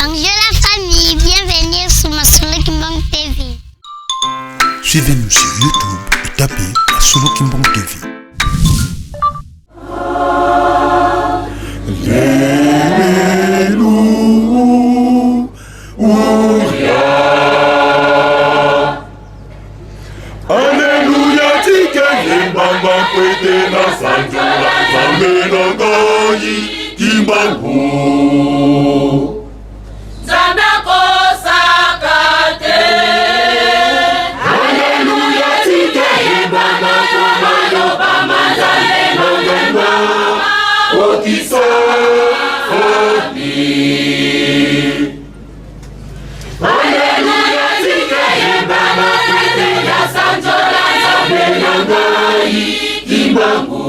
Bonjour la famille, bienvenue sur Masolo Kimbang TV. Suivez-nous sur YouTube et tapez Masolo Kimbang TV. Aleluya tika yembamba kwete na sanjola nzambe na ngai kimbangu Nzambe akosaka te. Aleluya tika yembamba maloba ma nzambe na ngai kokisa Aleluya tika yembama kwete na sanjola Nzambe na ngai kimbangu.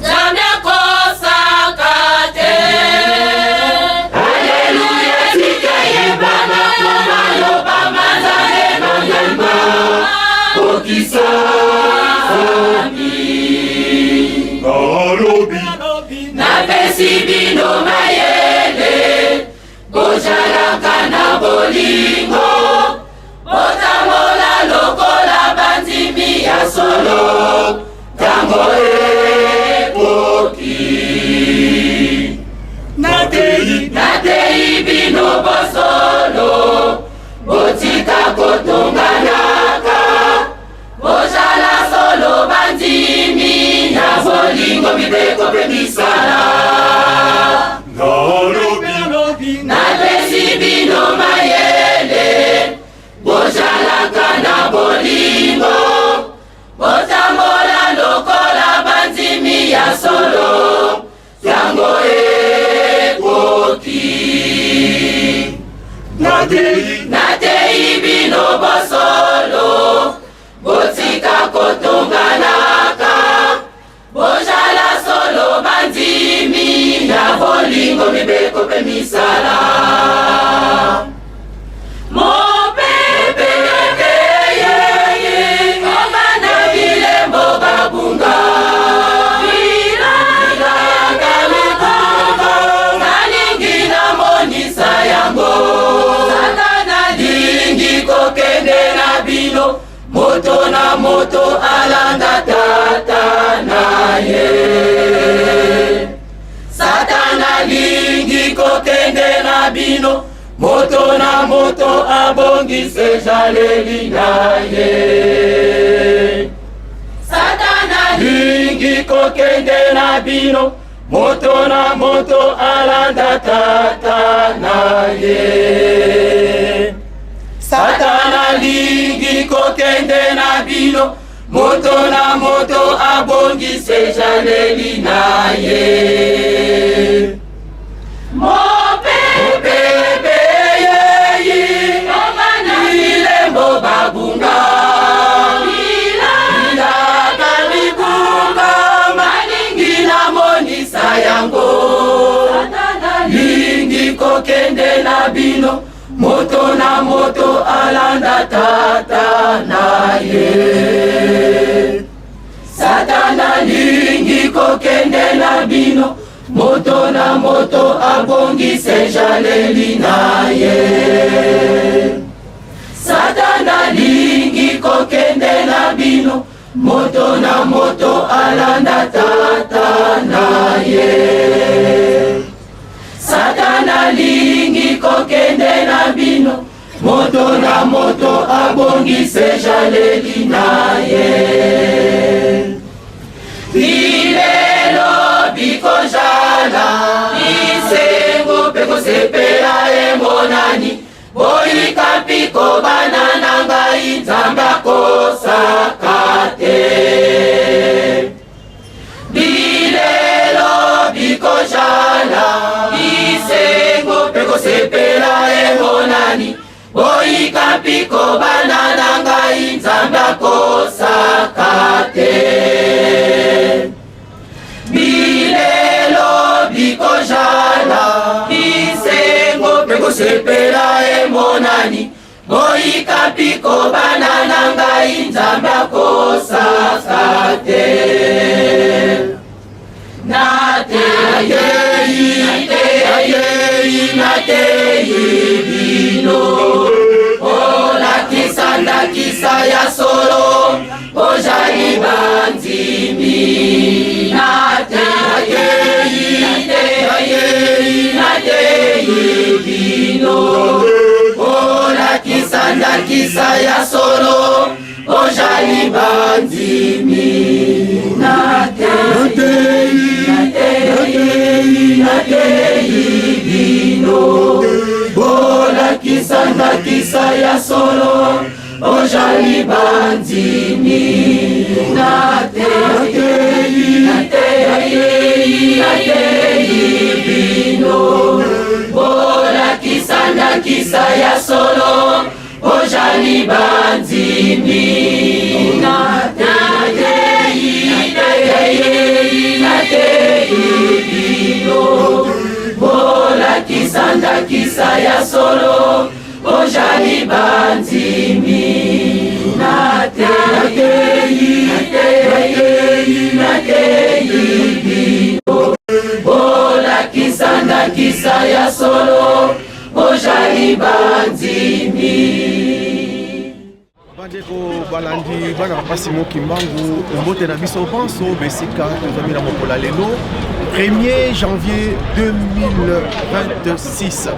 Nzambe akosaka te. Aleluya tika yembama po maloba ma Nzambe na ngai kokisa nalobi napesi bino mayele bojalaka na bolingo botambola lokola bandimi ya solo ntango ekoki natei natei bino bosolo botika kotonganaka bozala solo bandimi na bolingo mibeko mpe misala nalobi napesi bino mayele bojalaka na bolingo botambola lokola bandimi ya solo yango ekoki natei natei bino bosolo botika kotonganaka bozala solo bandimi na bolingo mibeko mpe misala mopepe yeye obana bilembo babunga bilaka mikoko nalingi namonisa yango satana lingi kokende na bino moto na moto alanda tata na ye satana lingi kokende na bino moto na moto abongise ejaleli na ye satana lingi kokende na bino moto na moto alanda tata na ye satana lingi kokende na bino moto na moto abongise ejaleli na ye mopepe yeyi bilembo babunga bilaka libunga malingi namonisa yango lingi kokende na bino moto na moto alanda tata na ye satana lingi kokende na bino moto na moto abongise ejaleli na ye satana lingi kokende na bino moto na moto alanda tata na ye satana lingi kokende na bino moto na moto abongise ejaleli na ye bilelo bikozala bisengo mpe kosepela emonani boyika mpiko bana na ngai nzambe akosaka te bilelo bikozala bisengo mpe kosepela emonani boyika mpiko bana na ngai nzambe akosaka te bilelo bikozala bisengo mpe kosepela emonani boyika mpiko bana na ngai nzambe akosaka te natei Ndakisa ya solo, bozali bandimi. Nateyi, nateyi, nateyi bino. Bolakisa ndakisa ya solo, bozali bandimi. Nateyi, nateyi, nateyi bino. Bolakisa ndakisa ya solo, bozali bandimi. Nateyi, nateyi, nateyi bino. Bolakisa ndakisa ya solo, bozali bandimi. Nateyi, nateyi, nateyi bino. Bolakisa ndakisa ya solo, bozali bandimi. Nateyi, nateyi, nateyi bino. Bolakisa ndakisa ya solo, bozali bandimi. Bandeko balandi bana Papa Simon Kimbangu, mbote na biso banso besika tozwami na mokolo ya lelo 1er janvier 2026.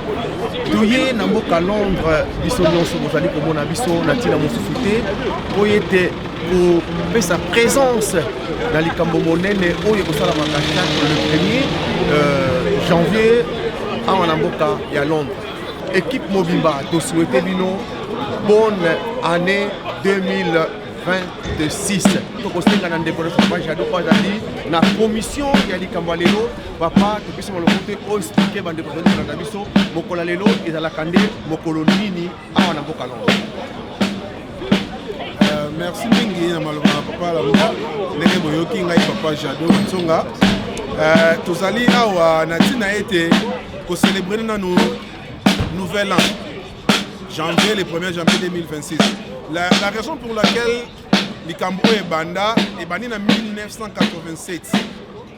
Toye na mboka Londres, biso nyonso bozali komona biso na ntina mosusu te po ete kopesa présence na likambo monene oyo ekosalamaka chaque le 1er janvier awa na mboka ya Londres. Équipe mobimba tosouhaite bino bonne année 2026. Tokosenga na ndeko na papa Jado po azali na commission ya likambo ya lelo. Papa, topesi maloko te oexpliquer bandeko tozali kolanda biso mokolo ya lelo ezalaka nde mokolo nini awa na mboka Londres. Merci mingi na maloba na papa Lamba. Ndenge boyoki ngai, papa Jado Ntsonga, tozali awa na ntina ete kocélébrer nanu nouvel an, janvier, le 1er janvier 2026. La raison pour laquelle likambo oyo ebanda, ebandi na 1987.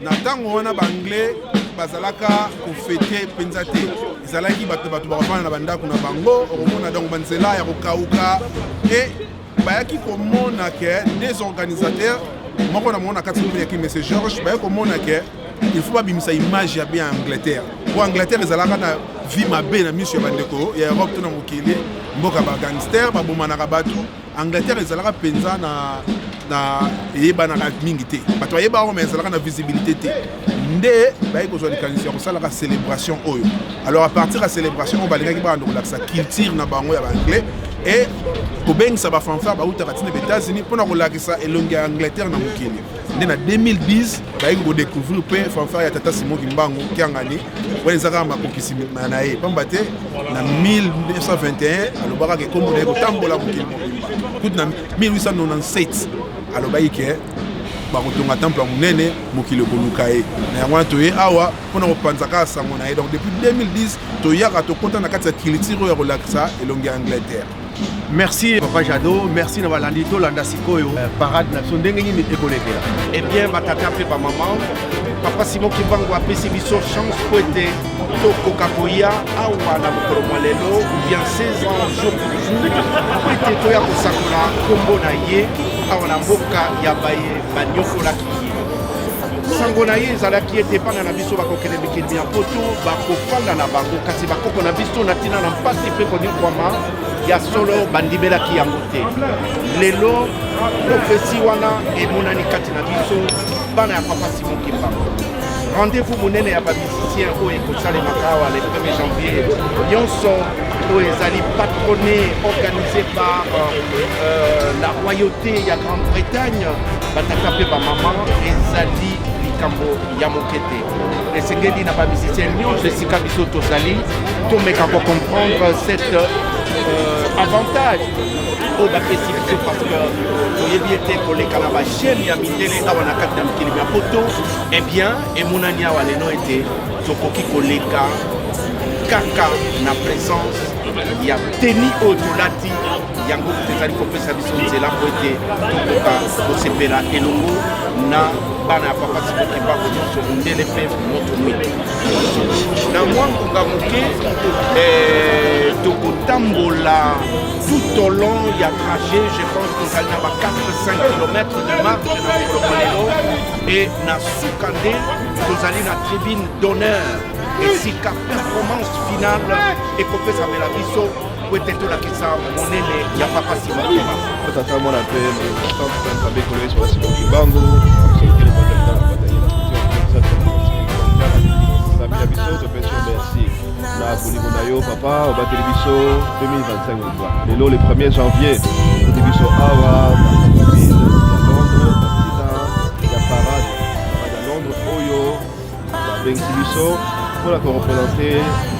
Na ntango wana, baanglais bazalaka kofêter mpenza te. Ezalaki bato bakofanda na bandako na bango, okomona donc banzela ya kokauka. E bayaki komona ke des organisateurs moko na moko na kati yaki monsieur George, bayaki komona ke il faut babimisa image ya bien ya Angleterre, po Angleterre ezalaka na vie mabe na miso ya bandeko ya Europe to na mokili, mboka bagangster babomanaka bato. Angleterre ezalaka mpenza na eyebanaka mingi te, bato bayebaka, mais ezalaka na visibilité te. Nde bayaki kozwa likanisi ya kosalaka célébration oyo. Alors, à partir ya célébration oyo, balingaki babanda kolakisa culture na bango ya baanglais e kobengisa bafanfare bautaka ntina baÉtats-Unis mpona kolakisa elongi ya Angleterre na mokili. Nde na 2010 bayaki kodécouvrir mpe fanfare ya tata Simon Kimbangu Kiangani. Wana eza kaka makokisi na ye, pamba te na 1921 alobaka ke kombo na ye kotambola mokili mobimba. Kutu na 1897 alobaki ke bakotonga temple ya monene, mokili ekoluka ye. Na yango wana toye awa mpona kopanza kaka sango na ye. Donc depuis 2010 toyaka, tokɔta na kati ya culture oyo ya kolakisa elongi ya Angleterre. Merci papa Jado, merci na balandi. Tolanda sikoyo parade na biso ndenge nini ekolekela. Eh bien, batata mpe bamama, papa Simon Kimbangu apesi biso chance po ete tokoka koya awa na mokolo mwa lelo, ou bien 16 ans jour pour jour, po ete toya kosakola nkombo na ye awa na mboka ya baye banyokolaki ye. Sango na ye ezalaki ete bana na biso bakokende mikili ya poto, bakofanda na bango, kasi bakoko na biso na ntina na mpasi mpe konyokwama ya solo bandimelaki yango te. Lelo prophétie wana emonani kati na biso bana ya papa Simon Kimbangu. Rendez-vous monene ya bamusicien oyo ekosalemaka awa le 1er janvier nyonso, oyo ezali patronné, organisé par la royauté ya Grande-Bretagne, batata mpe bamama, ezali likambo ya moke te. Esengeli na bamusicien nyonso esika biso tozali tomeka kocomprendre cette avantage oyo bapesi biso, parce que toyebi ete koleka na bachaîne ya mindele awa na kati na mikili ya poto, eh bien, emonani awa lelo ete tokoki koleka. Kaka na presence ya teni oyo tolati yango kutu ezali kopesa biso nzela mpo ete tokoka kosepela elongo na bana ya papa Simon Kimbangu nyonso, mondele mpe moto mwindu. Na mwa ngonga moke eh, tokotambola tout au long ya trajet, je pense tozali na ba 4 5 km de marche na mokolo mwa lelo, e na suka nde tozali na tribune d'honneur esika performance finale ekopesamela biso po ete tolakisa monene ya papa Simon Kimbangu. Tata mwana mpe Nzambe Nkolo Yesu Simon Kimbangu, Nzambe na biso, topesi yo merci na bolingo na yo papa, obateli biso 2025 mobimba. Lelo le 1er janvier toti biso awa na ville ya Londres na ntina ya parade parade ya Londres oyo babengisi biso mpona korepresente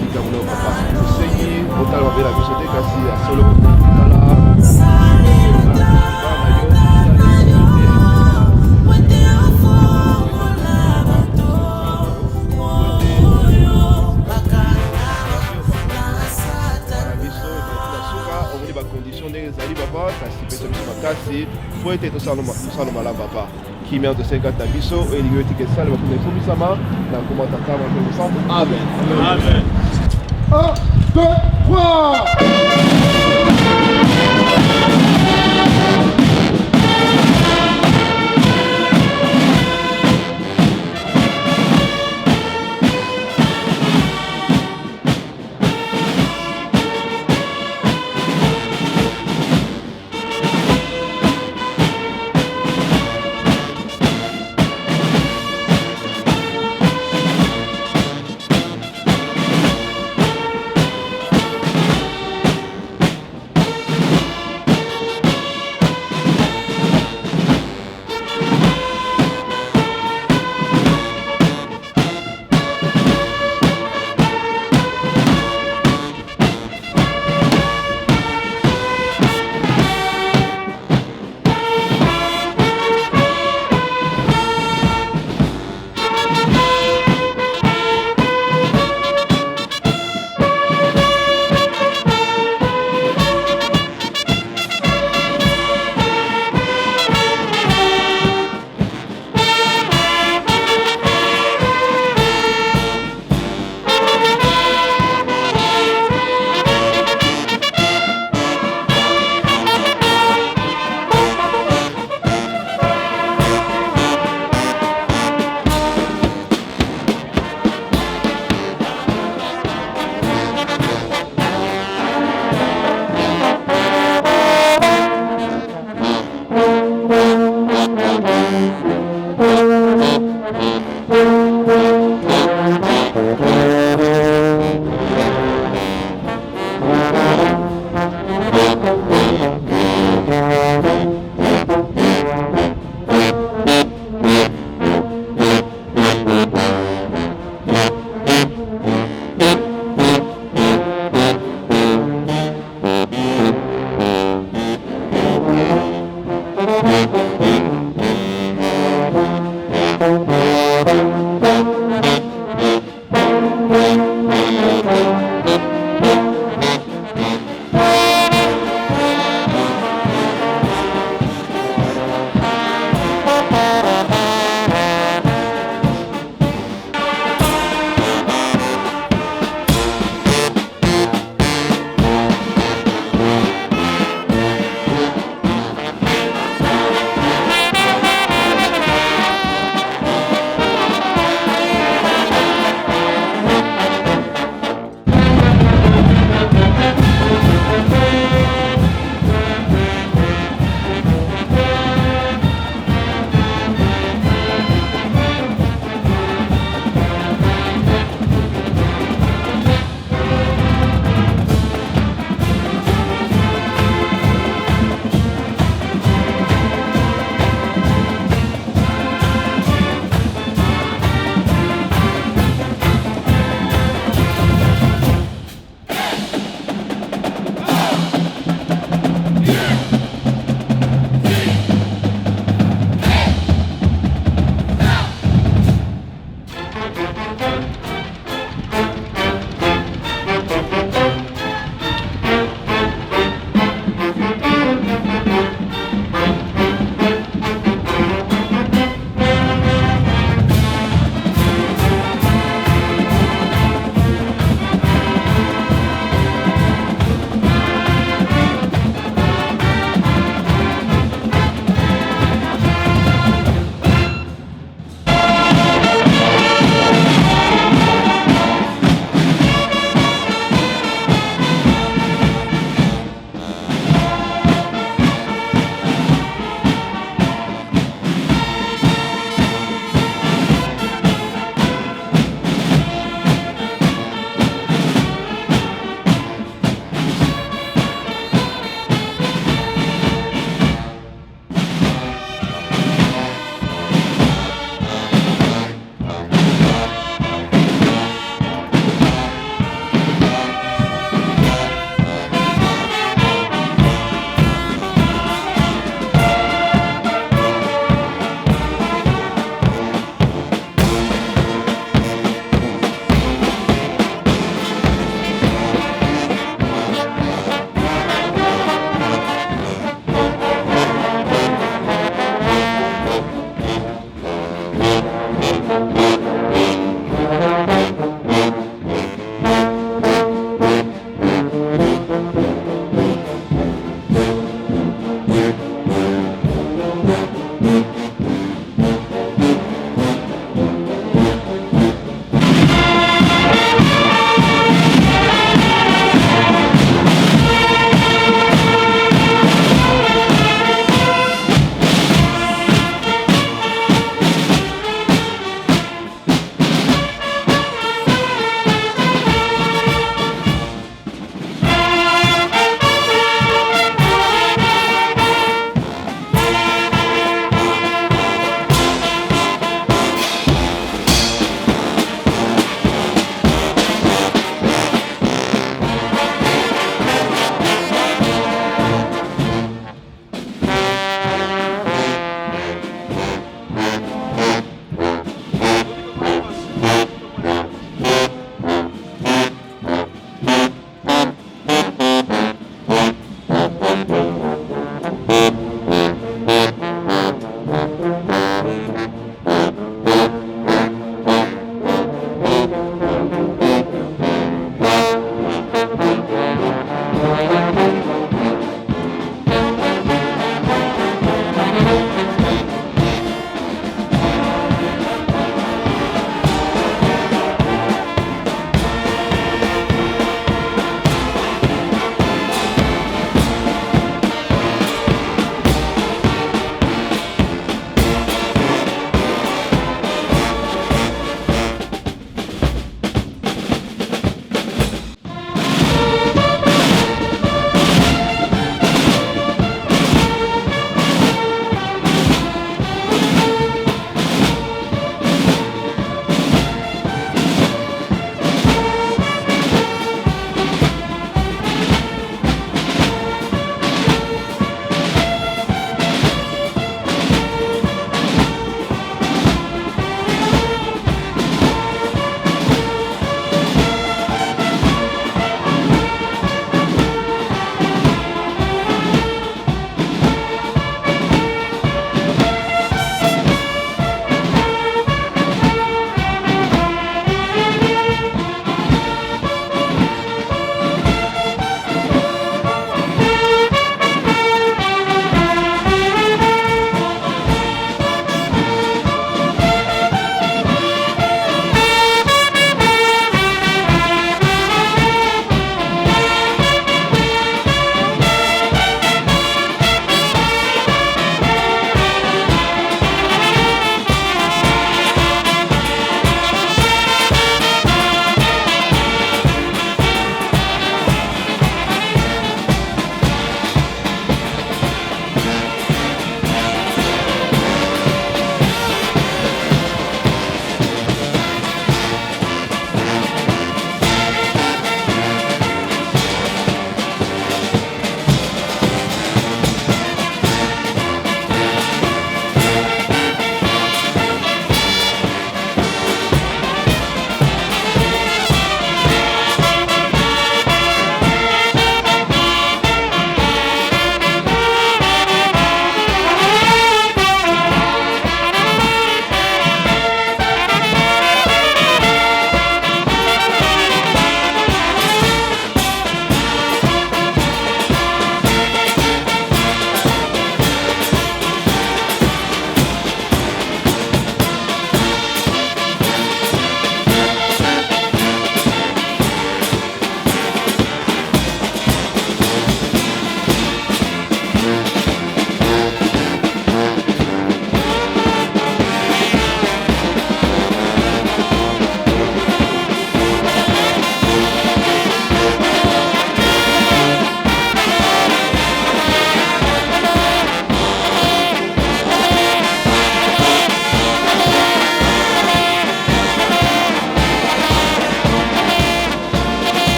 likambo na yo papa. Tosengi otala mabe na biso te, kasi ya solo tala bana yo. Biso na suka omoni bacondition ndenge ezali papa, kasi pesa biso makasi po ete tosala malamu papa. Kimia tosengi kati na biso oyo elingi oyo tika esalema kuna efumisama na nkoma tata mpe mosantu. Amen. Amen. 1, 2, 3.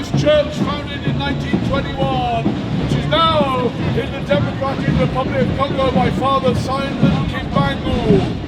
this church founded in 1921, which is now in the Democratic Republic of Congo by Father Simon Kimbangu.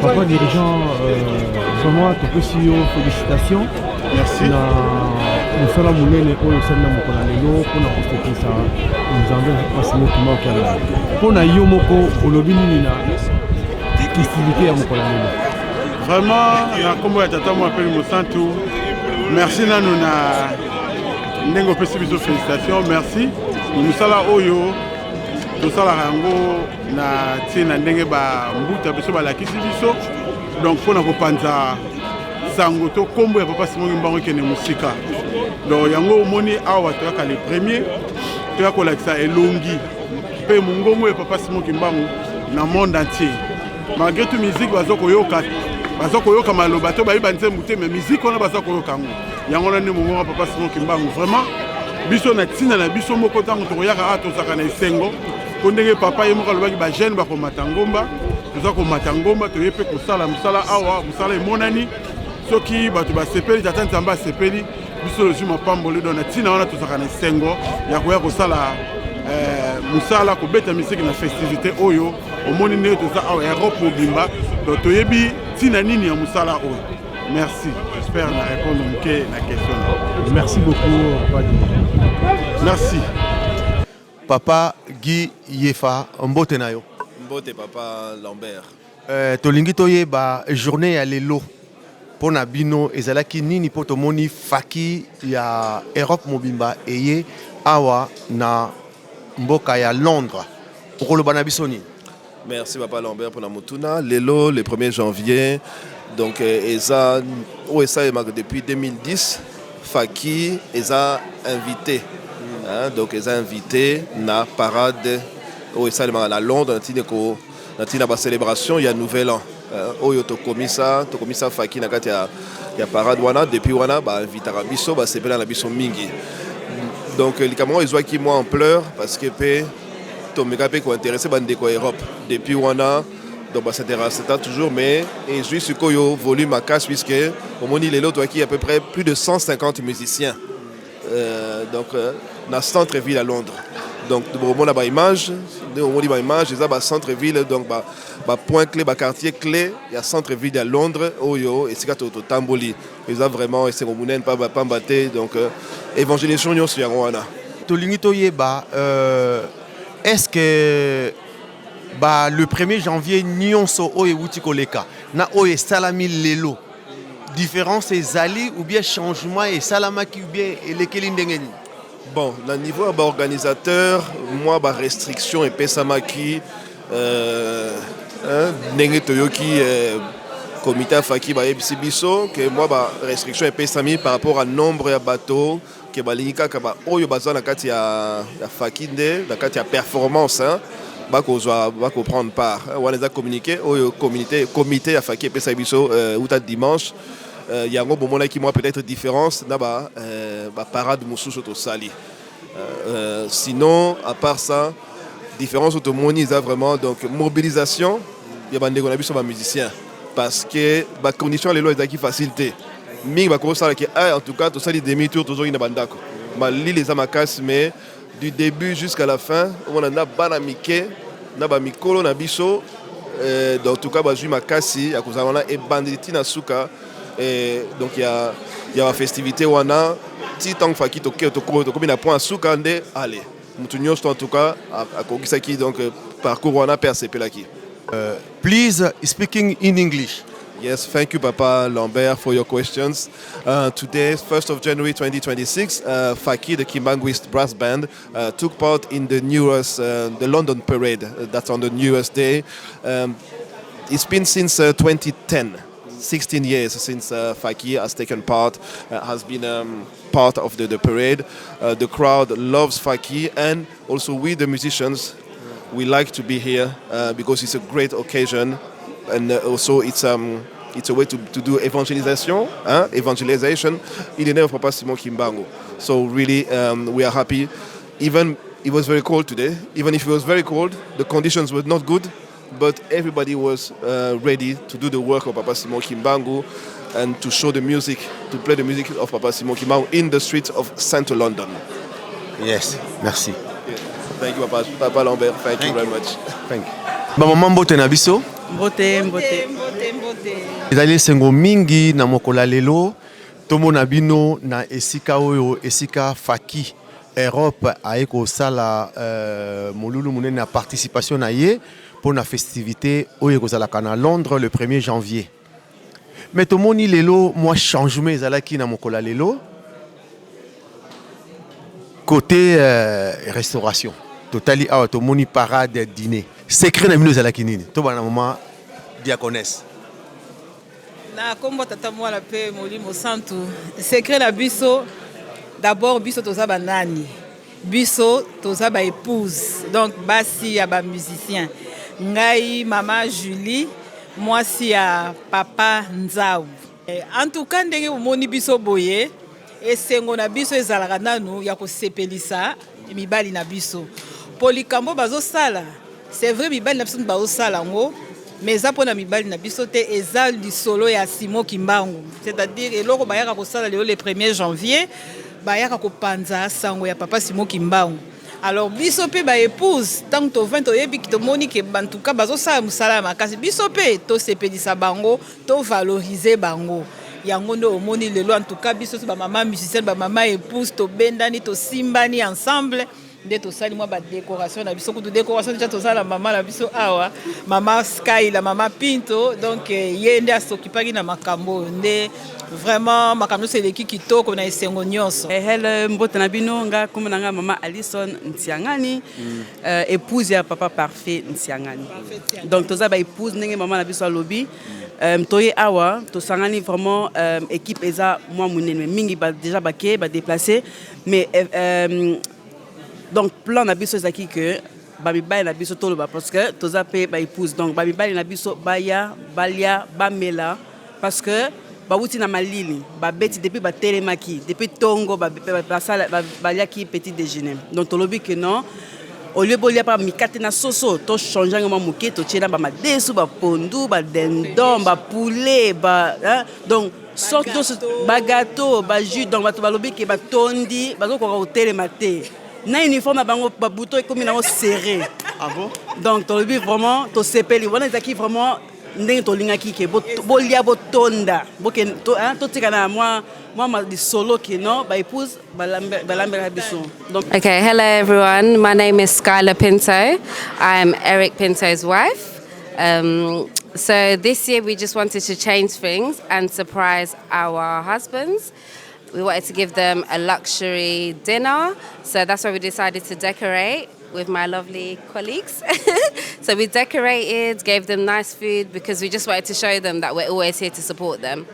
Papa dirigeant, vraiment topesi yo félicitation na mosala monene oyo osali na mokolo ya lelo mpona kosepelisa Nzambe mpasi mokima okiala. Mpo na yo moko olobi nini na festivité ya mokolo ya lelo? Vraiment, na nkombo ya Tata Mwapeli Mosantu, merci nanu na ndenge opesi biso félicitation. Merci. Mosala oyo tosalaka yango na ntina ndenge bambuta biso balakisi biso, donc mpona kopanza sango to nkombo ya Papa Simon Kimbangu ekende mosika. Donc yango omoni awa toyaka le premier, toya kolakisa elongi mpe mongongo ya Papa Simon Kimbangu na monde entier. Malgré tout, musique baza koyoka, baza koyoka maloba to bayebi banzembo te, mais musique wana baza koyoka yango. Yango wana nde mongongo ya Papa Simon Kimbangu. Vraiment, biso na ntina na biso moko, ntango tokoyaka awa, tozalaka na esengo, mpo ndenge papa ye moko alobaki, bajeune bakomata ngomba. Toza komata ngomba, toye mpe kosala mosala awa. Mosala emonani, soki bato basepeli, Tata Nzambe asepeli, biso tozwi mapamboli. Donc na ntina wana tozalaka na esengo ya koya kosala mosala, kobeta misiki na festivité oyo. Omoni ndenge toza awa, Europe mobimba. Donc toyebi ntina nini ya mosala oyo. Merci, j'espère na répondre moke na question na. Merci beaucoup, papa. Merci. Papa Guy Yefa, mbote na yo. Mbote, papa Lambert. Tolingi toyeba journée ya lelo mpo na bino ezalaki nini, mpo tomoni faki ya Europe mobimba eye awa na mboka ya Londres. Okoloba na biso nini? Merci, papa Lambert, pour la motuna. Lelo, le 1er janvier, donc eza oyo esalemaka depuis 2010, faki eza invité, hein, donc eza invité na parade oyo esalemaka na Londres na ntina ko na ntina bacélébration ya Nouvel An. Oyo tokomisa faki na kati ya parade wana. Depuis wana bainvitaka biso, basepela na biso mingi. Donc likambo yango ezwaki mwa ampleur parce que mpe tomeka mpe kointéresser bandeko ya Europe depuis wana. Donc bas'intéresseta toujours, mais ezwi sikoyo volume makasi, puisque omoni lelo toyaki à peu près plus de 150 musiciens donc na centre ville à Londres. Donc bomona baimage, nde omoni baimage, eza bacentre ville, donc bapoint clé, baquartier clé ya centre ville ya Londres oyo esika totamboli. Eza vraiment esengo monene pamba te. Donc évangélisation nyonso yango wana. Tolingi toyeba est-ce que ba le 1er janvier nyonso oyo ewuti koleka na oyo esalami lelo, différence ezali ou bien changement esalamaki ou bien elekeli ndenge nini? Bon, na niveau ya baorganisateur, mwa barestriction epesamaki hein, ndenge toyoki comité afaki bayebisi biso ke mwa barestriction epesami par rapport à nombre ya bato, ke balingi kaka baoyo baza na kati ya faki nde na kati ya performance, hein, bakozwa, bakoprendre part. Wana eza communiqué oyo comité ya faki epesaki biso uta dimanche. Yango bomonaki mwa peut-être différence na baparade mosusu tosali. Sinon, à part ça, différence oyo tomoni eza vraiment donc mobilisation ya bandeko na biso bamusicien, parce que bacondition lelo ezalaki facile te. Mingi bakosalaki, en tout cas tosali demi tour, tozongi na bandako, malili eza makasi. Mais du début jusqu'à la fin, omona na bana mike na bamikolo na biso, donc en tout cas bazwi makasi ya kozala wana ebandeli ntina suka. Donc ya bafestivité wana ti ntango faki tokomi na point ya suka nde ale motu nyonso en tout cas akokisaki donc parcours wana mpe asepelaki. Please speaking in English. Yes, thank you, Papa Lambert, for your questions. Today, 1st of January 2026, Faki, the Kimbanguist Brass Band, took part in the New Year's, the London Parade. That's on the New Year's Day. It's been since 2010, 16 years since Faki has taken part, has been part of the parade. The crowd loves Faki, and also we, the musicians, we like to be here because it's a great occasion, and also it's a way to do evangelization, hein? Evangelization in the name of Papa Simon Kimbangu. So really, we are happy. Even it was very cold today. Even if it was very cold, the conditions were not good, but everybody was ready to do the work of Papa Simon Kimbangu and to show the music, to play the music of Papa Simon Kimbangu in the streets of Central London. Yes, merci. Yeah. Thank you, Papa, Papa Lambert. Thank you very much. Thank you. Bamama, mbote na biso. Mbote, mbote. Mbote, mbote. Ezali esengo mingi na mokolo ya lelo tomona bino na esika oyo, esika Faki Europe aye kosala molulu monene ya participation na ye mpo na festivité oyo ekozalaka na Londres le 1er janvier. Mais tomoni lelo mwa changement ezalaki na mokolo ya lelo côté restauration. Totali awa tomoni parade dîner. Secret na bino ezalaki nini? Tobanda na mama diaconesse. Na kombo tata mwana pe molimo santu, secret na biso d'abord biso toza banani? Biso toza ba épouse, donc basi ya ba musicien. Ngai mama Julie, mwasi ya papa Nzau. En tout cas ndenge bomoni biso boye, esengo na biso ezalaka nanu ya kosepelisa mibali na biso. Po likambo bazosala, c'est vrai mibali na biso bazosala yango, mais eza mpona mibali na biso te, eza lisolo ya Simon Kimbangu. C'est-à-dire eloko bayaka kosala lelo le 1er janvier, bayaka kopanza sango ya papa Simon Kimbangu. Alors biso pe ba épouse, tant tovandi toyebi tomoni ke en tout cas bazosala mosala ya makasi, biso pe tosepelisa bango, tovaloriser bango. Yango nde omoni lelo en tout cas biso ba mama musicienne, ba mama épouse tobendani, tosimbani ensemble nde tosali mwa ba décoration na biso. Kutu décoration déjà tozala mama na biso awa, mama Sky la mama Pinto, donc ye nde asokipaki na makambo oyo, nde vraiment makambo nyonso eleki kitoko na esengo nyonso. Hello, mbote na bino, nga kombo na nga mama Alison Ntiangani, épouse ya papa Parfait Ntiangani. Donc toza ba épouse ndenge mama na biso alobi. Toye awa tosangani vraiment, équipe eza mwa monene mingi, ba, déjà bake ba déplacer, mais donc plan na biso ezalaki que bamibali na biso toloba, parce que toza mpe baépouse, donc bamibali na biso baya balia bamela, parce que bawuti na malili, babeti depuis batelemaki depuis ntongo, baliaki petit déjeuner. Donc tolobi que non, au lieu bolia pa mikate na soso, tochange yango mwa moke, totie na bamadesu, bapondu, badindon, bapoulet, ba, hein? Donc sorte nyonso, bagâteau, bajus. Donc bato balobi ke batondi, bazokoka kotelema te na uniforme na bango, babuto ekomi nango serré. Ah bon? Donc tolobi vraiment tosepeli, wana ezalaki vraiment ndenge tolingaki ke bolia botonda, totika na mwa mwa lisolo ke non, baépouse balambelaka biso. Donc Okay, hello everyone. My name is Skylar Pinto. I'm Eric Pinto's wife. So this year we just wanted to change things and surprise our husbands. We wanted to give them a luxury dinner, so that's why we decided to decorate with my lovely colleagues. So we decorated, gave them nice food because we just wanted to show them that we're always here to support them.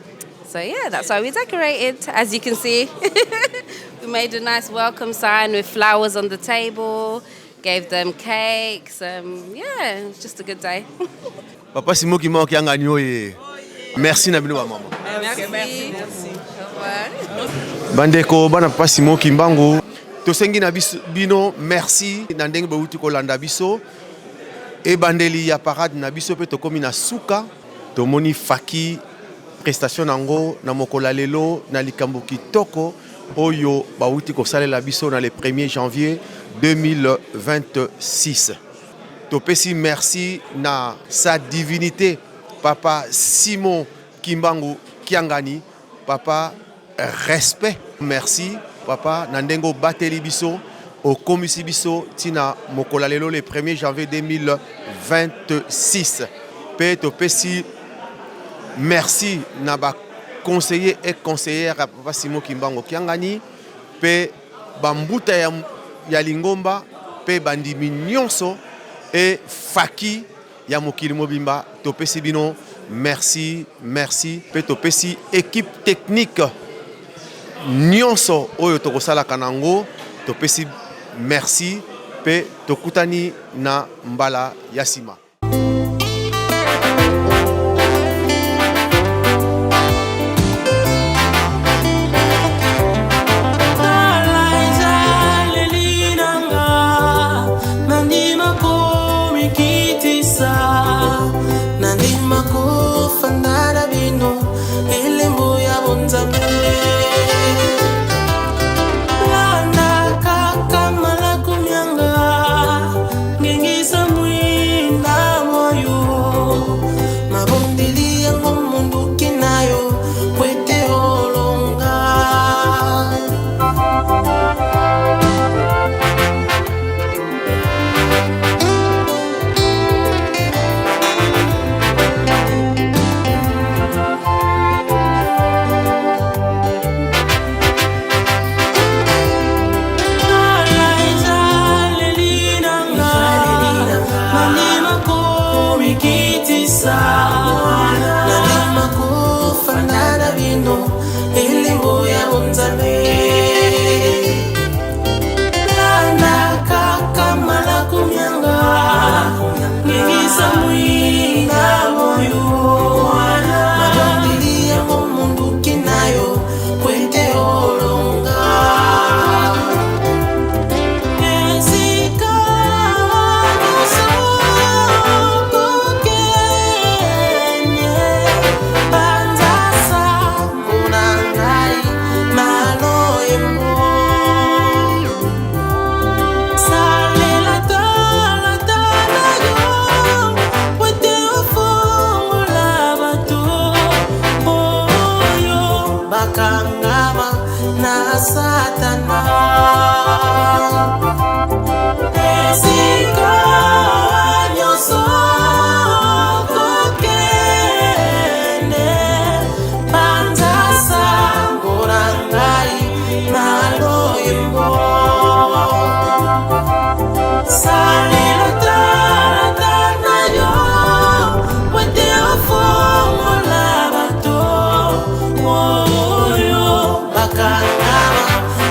So yeah, that's why we decorated. As you can see, we made a nice welcome sign with flowers on the table, gave them cakes. Yeah, it's just a good day. Papa Simon Kimbangu Kiangani oye. Merci na bino ba mama. Merci. Merci. Au revoir. Bandeko bana papa Simon Kimbangu, tosengi na biso, bino merci na ndenge bouti kolanda biso ebandeli ya parade na biso mpe tokomi na suka. Tomoni Faki prestation nango na mokolo ya lelo na likambo kitoko oyo bauti kosalela biso na le 1er janvier 2026. Topesi merci na sa divinité papa Simon Kimbangu Kiangani. Papa, respect, merci papa na ndenge obateli biso, okomisi biso ntina mokolo ya lelo le 1er janvier 2026. Mpe topesi merci na baconseiller et conseillère ya papa Simon Kimbangu Kiangani mpe bambuta ya lingomba mpe bandimi nyonso e Faki ya mokili mobimba. Topesi bino merci, merci. Mpe topesi équipe technique nyonso oyo tokosalaka nango, topesi merci mpe tokutani na mbala ya nsima. Tala ezaleli na nga, nandima komikitisa, nandima kofanda na bino, elembo ya bonzambe. Landa kaka malako mianga, ngengisa mwinda. Mabondeli yango monduki na yo po ete olonga. Tala ezaleli na nga, nandima komikitisa, nandima kofanda na bino elembo ya bonzambe. Landa kaka malako mianga, ngengisa mwinda oyo. Mabondeli yango monduki na yo po ete olonga. Esika nyonso kokende, panza sango na ngai na loyembo. Salela talata na yo po ete ofongola bato oyo bakangama na Satana. Esika nyonso kokende, panza sango na ngai na loyembo. Salela talata na yo po ete ofongola bato oyo bakangama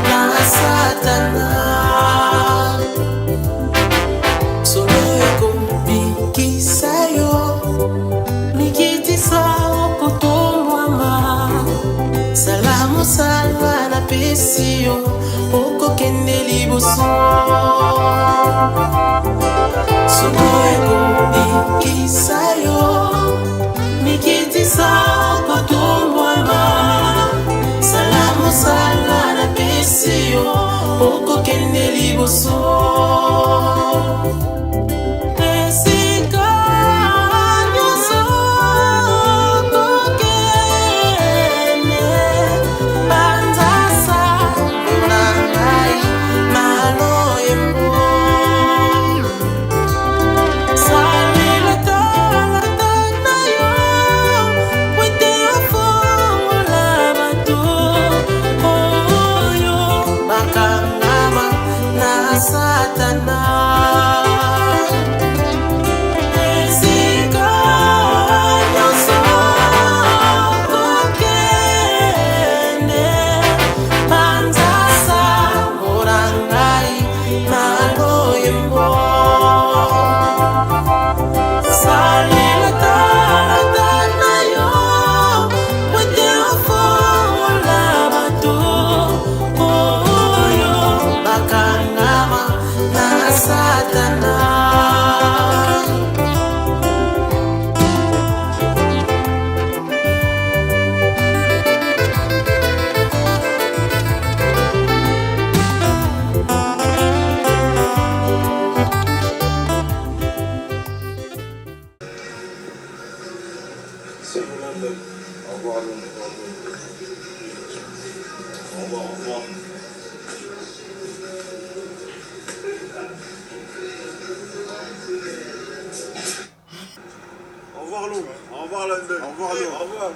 na Satana. Solo ekobikisa yo, mikitisa okotombwama. Sala mosala napesi yo, okokende liboso. Solo ekobikisa yo, mikitisa okotombwama. Sala mosala napesi yo, okokende liboso. Esika nyonso kokende, panza sango na ngai na loyembo. Salela talata na yo po ete ofongola bato oyo bakangama na Satana. Esika nyonso kokende, panza sango na ngai na loyembo. Salela talata na yo po ete ofongola bato oyo bakangama na Satana. Au revoir, Londres. Au revoir, au revoir. Au revoir Londres. Au revoir London. Au revoir Londres. Au revoir.